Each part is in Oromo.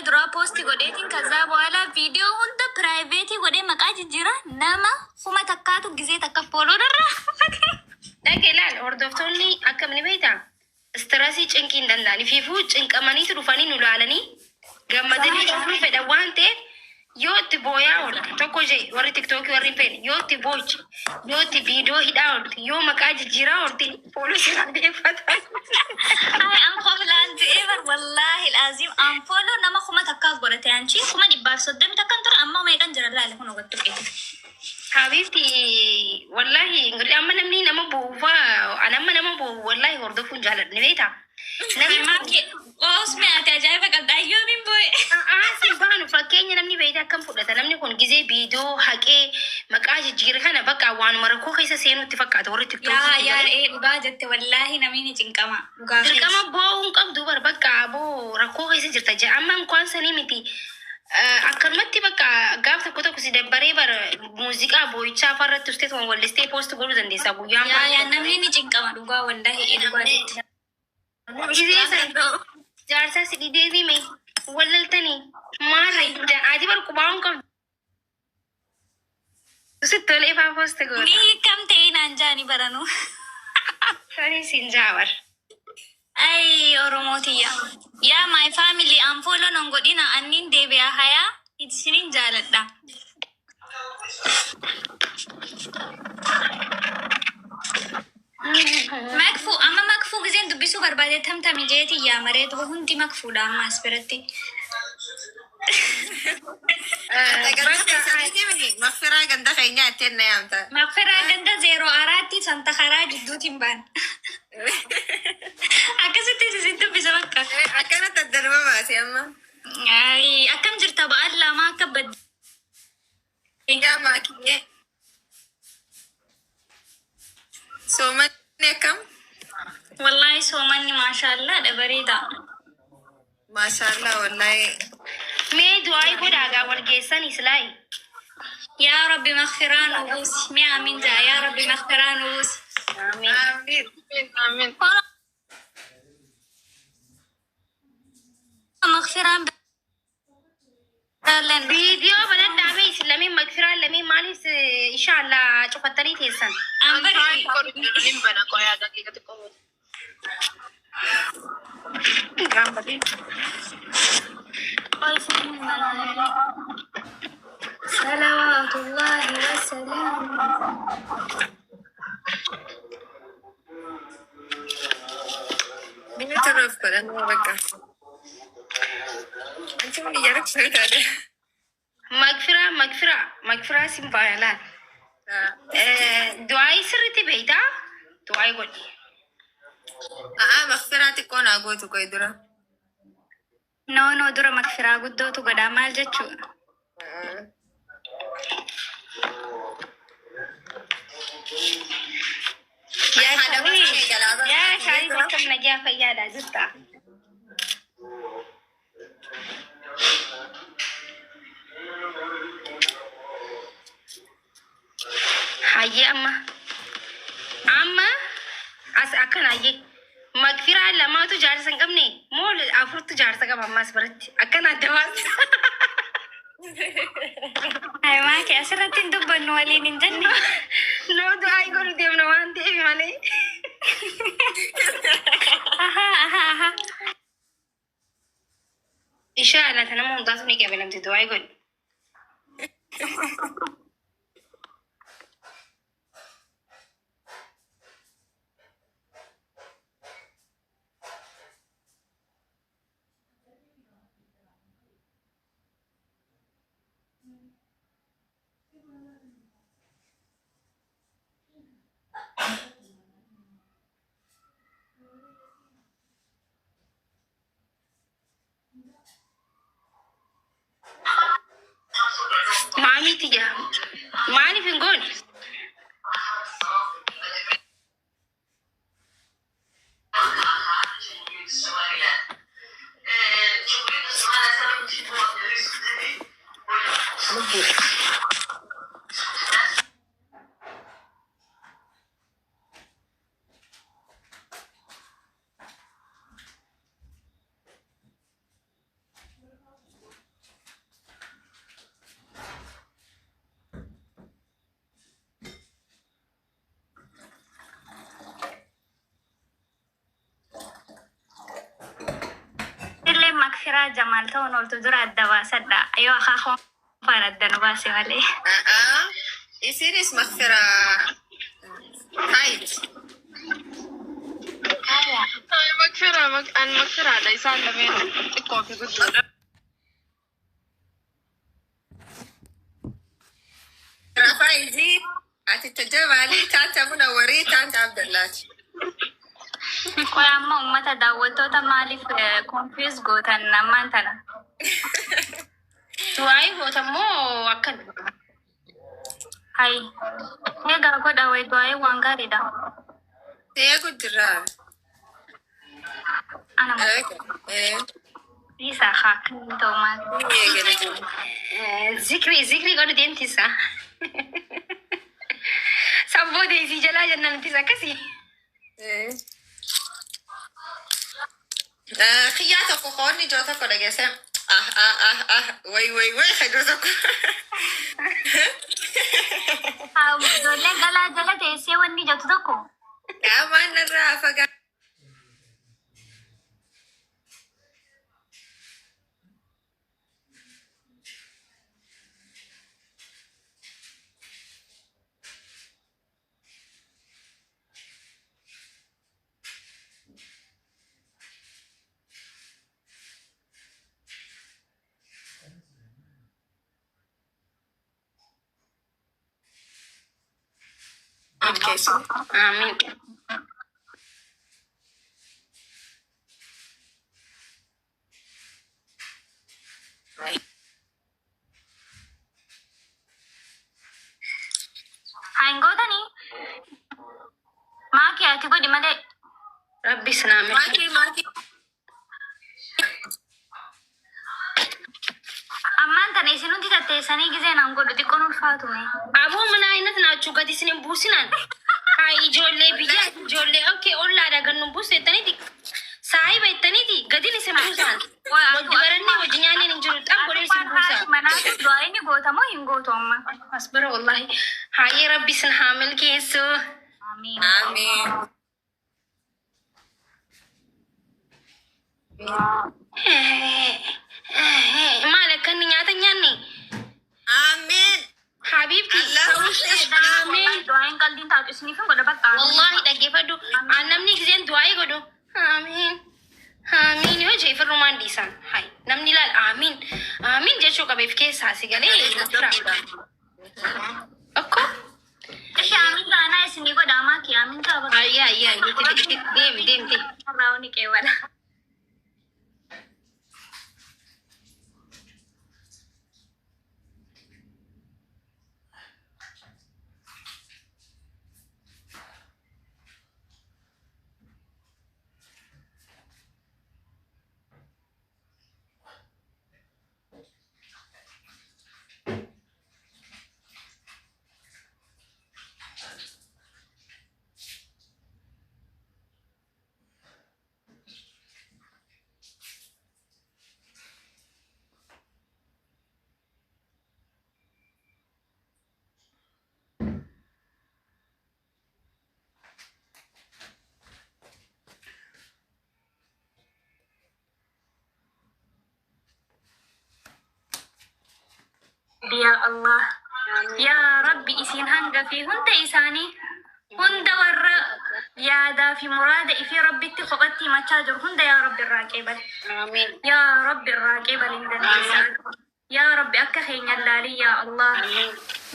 Duraa post godheetiin kazaa booda viidiyoo hunda private godhee maqaa jijjiira, nama 1000tu gizee takka follow narraa. Dhage, laal, hordoftoonni akkam ni beektaa? Stress cinqii hin danda'an. Ifiifuu cinqamaniitu dhufanii nu laalanii gammadanii dhufuu fedhan waan ta'eef, yoo itti booyaa oolte tokko jee, warri TikTokii warri hin feene, yoo itti booche, yoo itti viidiyoo hidhaa oolte, yoo maqaa jijjiiraa oolte, poolisii deeffatan. Ay, an koflaan du'ee bar. Wallaahi laazim, an follow nama 1000f godhate. Anchi 131,000 ture, amma meeqan jira laale, kun hubattu qeeti. Habiibti, wallaahi amma namni nama bu'uufaa, an amma nama bu'u wallaahi hordofuun jaaladhu, ni beektaa? Namni Oosme, ati ajaa'iba qabda, ayyoomiin boo'e. Asi baanu fakkeenya namni beekte akkam fudhata? Namni kun gizee viidiyoo haqee maqaa jijjiire kana bakka waanuma rakkoo keessa seenuutti fakkaata warri Yaa TikTokii. Yaa, ee, dhugaa jette, wallaahi namni ni cinqama dhugaa. Dirqama boo'uu hin qabdu bar, bakka aboo rakkoo keessa jirta jee. Amma inkwaan sanii miti. Akkanumatti bakka gaaf tokko tokko si dabbaree bar, muuziqaa boo'ichaa afaarratti ustee tuma wallistee post godhuu dandeessa guyyaan. Yaa yaa, namni ni cinqama dhugaa, wallaahi, ee, dhugaa jette. Gizee san jaarsaa si dhidee mee wallaltanii maarre ati bar qubaa hin qabdu. Sitti tolee faa post goota. Ni kam ta'ee naan jaani baranu. Sanii siin jaabar. Ay, Oromoo tiyya. Yaa my family, an follow nan godhina, annin deebi'a hayaa isinin jaaladha. Makfuu, amma makfuu gizeen dubbisuu barbaade tamtami jeeti yaa maree, duba hundi makfuudha amma as biratti. Ganda keessatti miti, maffiraa ganda keenyaa ittiin na yaamta. Makfiraa ganda 04tti santa karaa jidduutiin baan. Akkasitti isin dubbisa bakka. Akkanatti addanuma baase amma. Ay, akkam jirta? Ba'aan lama akka badde. Egaa maakiyyee. Soomanni akkam? Wallahi soomanni maashaallah dha, bareeda. Maashaallah, wallahi. Mee du'aa godhaagaa wal geessan islaayi. Yaa Rabbi, maghfiraa nu buusi. Mee amiin jaa. Yaa Rabbi, maghfiraa nu buusi. Amiin. Amiin. Amiin. Maghfiraan biraalleen. Viidiyoo banadhaa mee isin lameen, magfiraan lameen maaliif inshaallah cufattanii teessan? An bari. Hin bana, qoyaa daqiiqa xiqqoo booda. Gaanfatee. Salawaatullahi wassalaam. Biyya tanaaf godhannoo bakka. Anchi mun iyyarratti sana taate. Magfiraa, magfiraa, magfiraa sin baana laal. Du'aa sirriitti beektaa? Du'aa godhi. A'aa, maffiraa xiqqoo naa gootu qoy dura. No, no, dura maghfiraa guddootu godhaa, maal jechuudha? Yaa Haadha manaa kee jalaa bara. Yaa shaarii, akkam nagaa fayyaadha jirta? Hayyee, amma as akkana, hayyee, magfiraa lamaatu jaarsa hin qabne moo afurtu jaarsa qaba ammas biratti akkana adda baasa. Ay, maaki, asirratti hin dubbannu waliin hin jenne. No, du'aa godhu deemna waan ta'eef malee. Ahaa ahaa ahaa. Inshallah nama hundaatu ni qabalamti, du'aa godhu. Maamiiti jaa maaliif hin goone? Makfiraa Jamaal ta'uun ooltu dura adda baasadha. Yoo akaakuu faan adda nu baase malee. Isinis makfiraa Faayid. Ay, makfiraa, an makfiraadha. Isaan lameen xiqqoo fi guddoodha. Faayidii ati tajaajilalii taanta Munawwarii taanta Abdallaati. Qoy amma uummata daawwattoota maaliif confuse gootan ammaan tana? Du'aayii goota immoo akkan. Hayi. Egaa godha wayi du'aayii waan gaariidha. Eegu jira. Ana isa haa kan ta'u maal? Eegale jiru. Zikrii zikrii godhu deemtisa. Sabboo deesii jalaa jennaan akkasii. Xiyyaa tokko qoonni ijoo tokko dhageesse. Ah ah ah ah way way way xajoo tokko. Haa ijoolleen galaa jala teessee wanni jettu tokko. Qaamaan irraa fagaa. Milkeessu. Amiin. Haa hin gootanii? Maakii ati godhi malee. Rabbi sinaa milkeessu. Maakii maakii. Ammaan tana isin hundi tatteessanii gisee naan godhu xiqqoon ulfaatu mee. Aboo mana ayinat naachuu gadi isin hin buusinaan. Haa ijoollee biyya ijoollee okee ollaadha gan nu buusu jettaniiti. Saahiba jettaniiti gadin isin buusaan. Wajji barannee wajji nyaanneen hin jiru xan godhee isin buusa. Manaatu du'aa inni goota moo hin gootu amma? As bira wallahi. Haayee rabbi isin haa milkeessu. Amiin. Amiin. Maal akka inni nyaata hin nyaanne? Amiin. Habiibti. Allah. Amiin. Du'aayin qalbiin taatu isiniif hin godha bakka. Wallahi dhaggeeffadhu. Aan namni giseen du'aayii godhu. Amiin. Amiin yoo jee firrumaan dhiisan. Hai namni ilaal amiin. Amiin jechuu qabeef keessaa si galee. Okko. Ishi amiin taanaa isinii godha maakii amiin ta'a bakka. Ayyaa ayyaa deemi deemi deemi. Raawuni qeewwala. Yaa Allah. Yaa Rabbi isin hanga fi hunda isaanii hunda warra yaadaa fi muraada ifii Rabbitti kophatti himachaa jiru hunda yaa Rabbi irraa qeebale. Amiin. Yaa Rabbi irraa qeebale hin dandeessaa. Yaa Rabbi akka keenya laalin yaa Allah.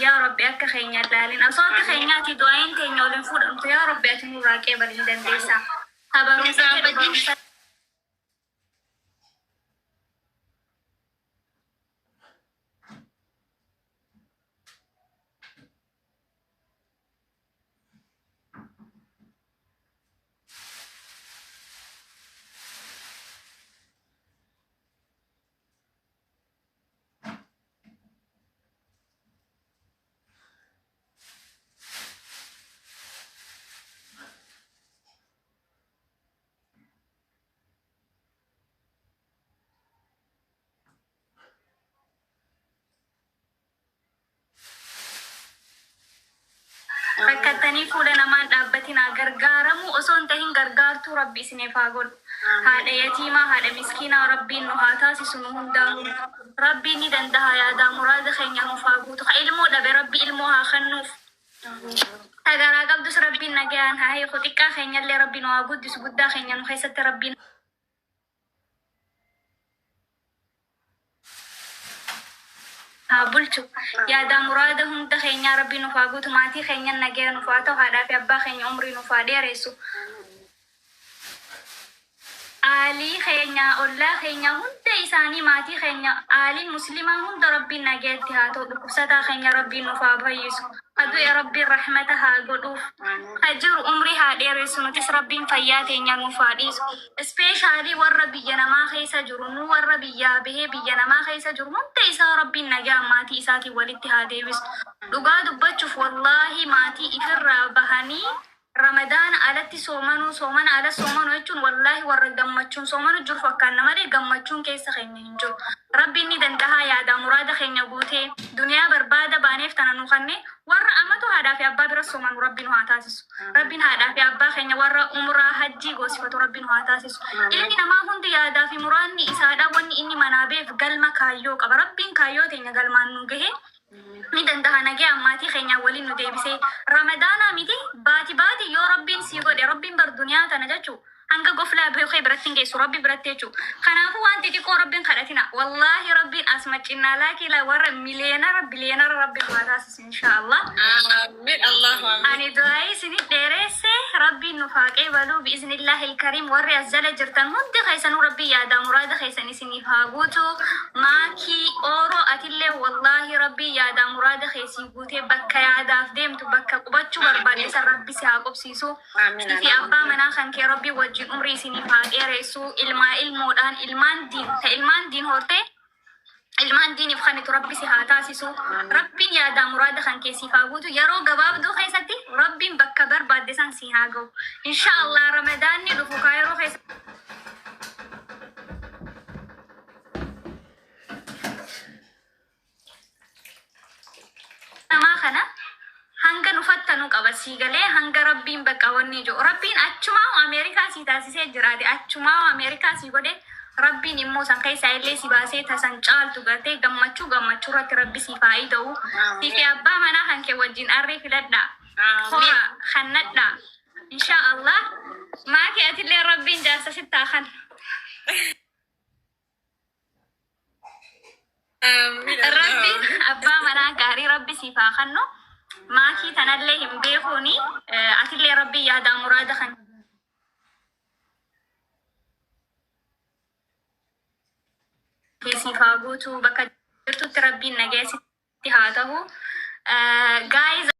Yaa Rabbi akka keenya laalin. Osoo akka keenyaati du'aayin teenya waliin fuudhamtu yaa Rabbi ati nurraa qeebale hin dandeessaa. Haa barumsa jedhu barumsa Rakkattanii fuula namaan dhaabbatinaa gargaaramuu osoo hin tahin gargaartuu rabbi isiniif haa godhu. Haadha yatiimaa, haadha miskiinaa Rabbiin nu haa taasisu nu hundaa'u. Rabbiin ni danda'a yaadaa muraada keenya nuuf haa guutu. Ka ilmoo dhabe Rabbi ilmoo haa kennuuf. Ta garaa qabdus Rabbiin nagayaan haa hiiku. Xiqqaa keenyallee Rabbi nu haa guddisu. Guddaa keenya nu keessatti Rabbiin haa bulchu. Yaadaa muraada hunda keenyaa Rabbi nuuf haa guutu. Maatii keenya nagaya nuuf haa ta'u. Haadhaa fi abbaa keenya umrii nuuf haa dheeressu. Aalii keenya, ollaa keenya hunda isaanii maatii keenya aaliin muslimaa hunda Rabbiin nagayatti haa ta'u. Dhukkubsataa keenya Rabbiin nuuf haa fayyisu. Ka du'e Rabbiin rahmata haa godhuuf. Ka jiru umrii haa dheeressu. Nutis Rabbiin fayyaa teenya nuuf haa dhiisu. Especially warra biyya namaa keessa jiru, nu warra biyyaa bahee biyya namaa keessa jiru hunda isaa Rabbiin nagaan maatii isaatiin walitti haa deebisu. Dhugaa dubbachuuf wallaahi maatii ifirraa bahanii Ramadaana alatti soomanuu, soomana ala soomanuu jechuun wallaahi warra gammachuun soomanu jiru fakkaanna malee gammachuun keessa keenya hin jiru. Rabbiin ni dandahaa yaadaa muraada keenya guutee duniyaa barbaada baaneef tana nu kanne warra amatu haadhaa fi abbaa bira soomanu Rabbi nu haa taasisu. Rabbiin haadhaa fi abbaa keenya warra umraa hajjii goosifatu Rabbi nu haa taasisu. Ilmi namaa hundi yaadaa fi muraadni isaadha wanni inni manaa beef galma kaayyoo qaba. Rabbiin kaayyoo teenya galmaan nu gahe ni danda'a nagayaan maatii keenyaan waliin nu deebisee. Ramadaanaa miti baati baati yoo Rabbiin sii godhe Rabbiin bar duniyaa tana jechuu hanga goflaa beekee biratti hin geessu Rabbi biratti jechuu. Kanaafuu waan xixiqqoo Rabbiin kadhatina. Wallaahi Rabbiin as macinnaa laakii laa warra miliyeenara biliyeenara Rabbiin nu haa taasisu inshaallah. Amiin Allahu amiin. Ani du'aa'ii isinit dheereesse Rabbiin nuuf haa qeebalu bi'iznillahil kariim warri as jala jirtan hundi keessanuu Rabbiin yaadaa muraada keessan isiniif haa guutu. Maakii Ooroo atillee wallaahi Rabbiin yaadaa muraada kee sii guutee bakka yaadaaf deemtu bakka qubachuu barbaadde san Rabbi si haa qubsiisu. Amiin Sifi abbaa manaa kan kee Rabbiin wajjin umrii isiniif haa dheeressu. Ilmaa ilmoodhaan ilmaan diin ta ilmaan diin hortee ilmaan diiniif kanitu Rabbi si haa taasisu. Rabbiin yaadaa muraada kan kee siif haa guutu. Yeroo gabaabduu keessatti Rabbiin bakka barbaadde san si haa ga'u. Insha Allah Ramadaanni dhufu kaayiroo keessa namaa kana hanga nu fattanu qaba sii galee hanga Rabbiin bakka wanni jiru. Rabbiin achumaa Ameerikaa sii taasisee jiraate achumaa Ameerikaa sii godhe Rabbiin immoo san keessaa illee si baasee tasan caaltu gartee gammachuu gammachuu irratti Rabbi siif haa ida'u. Siif abbaa manaa kan kee wajjin arree filadhaa. Hora kannadhaa. Insha Allah. Maakii atillee Rabbiin jaarsa sittaa kan. Amiin Rabbiin abbaa manaa gaarii Rabbi siif haa kennu. Maakii tanallee hin beekuuni. Atillee Rabbiin yaadaa muraada kan siif haa guutu bakka jirtutti Rabbiin nageessitti haa ta'u. Guys.